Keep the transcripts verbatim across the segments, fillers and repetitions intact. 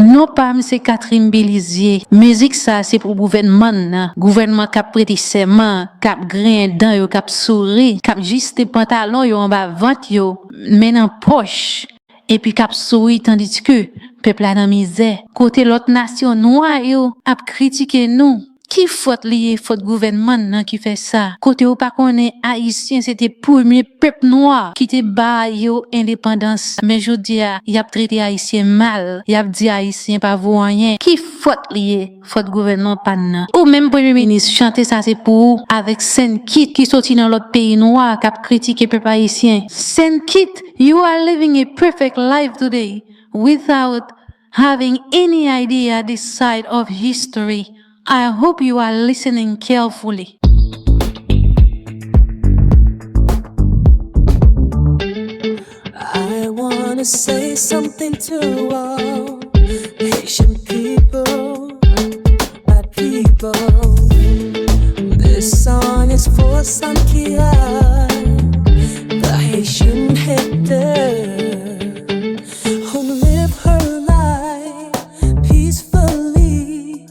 Non pa m se Catherine Belizaire. Mizik sa se pou gouvènman nan. Gouvènman k ap prete sèman, k ap griyen dan yo, k ap souri, k ap jiste pantalon yo anba vant yo, men nan pòch, epi k ap souri tandiske pèp la nan mizè. Kote lòt nasyon nwa yo ap kritike nou. Ki fòt li ye? Fòt gouvènman nan ki fè sa. Kote yo pa konnen Ayisyen se te premye pèp nwa ki te ba yo endepandans. Men jodi a, y ap trete Ayisyen mal. Y ap di Ayisyen pa vo anyen. Ki fòt li ye? Fòt gouvènman pa n nan. Ou menm premye minis, chante sa se pou ou avèk Saint Kitts ki soti nan lòt peyi nwa k ap kritike pèp ayisyen. Saint Kitts, you are living a perfect life today without having any idea this side of history. I hope you are listening carefully. I wanna say something to all Haitian people, my people. This song is for Sankia, the Haitian hater, who live her life peacefully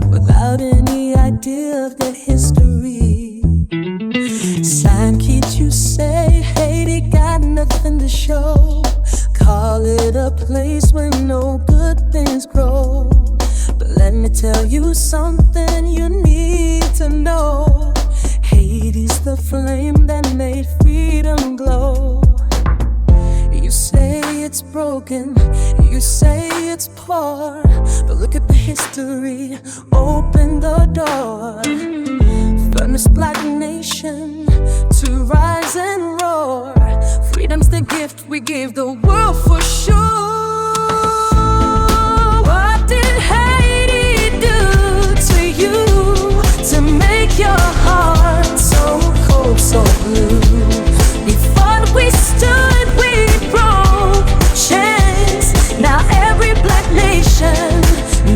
without any idea of the history. Saint Kitts, you say Haiti got nothing to show. Call it a place where no good things grow. But let me tell you something you need to know. Haiti's the flame that made freedom glow. You say it's broken, you say it's poor, but look at the history. Open the door. Furnace black nation to rise and roar. Freedom's the gift we gave the world for sure. What did Haiti do to you to make your heart so cold, so blue? We fought, we stood, we broke chains. Now every black nation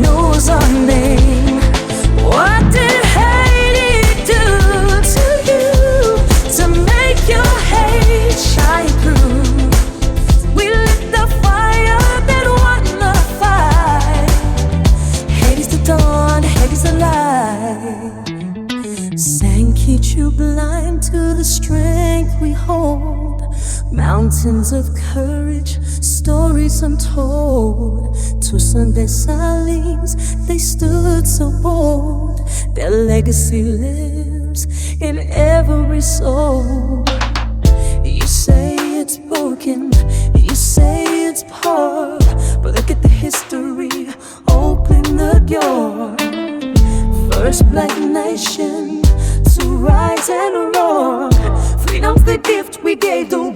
knows our name. What did Haiti do to you to make your hate shine through? We lit the fire that won the fight. Haiti's the dawn, Haiti's the light. Saint Kitts, you blind to the strength we hold. Mountains of courage, stories untold. Toussaint Dessalines, they stood so bold. Their legacy lives in every soul. You say it's broken, you say it's poor, but look at the history. Open the door. First black nation to rise and roar. Freedom's the gift we gave the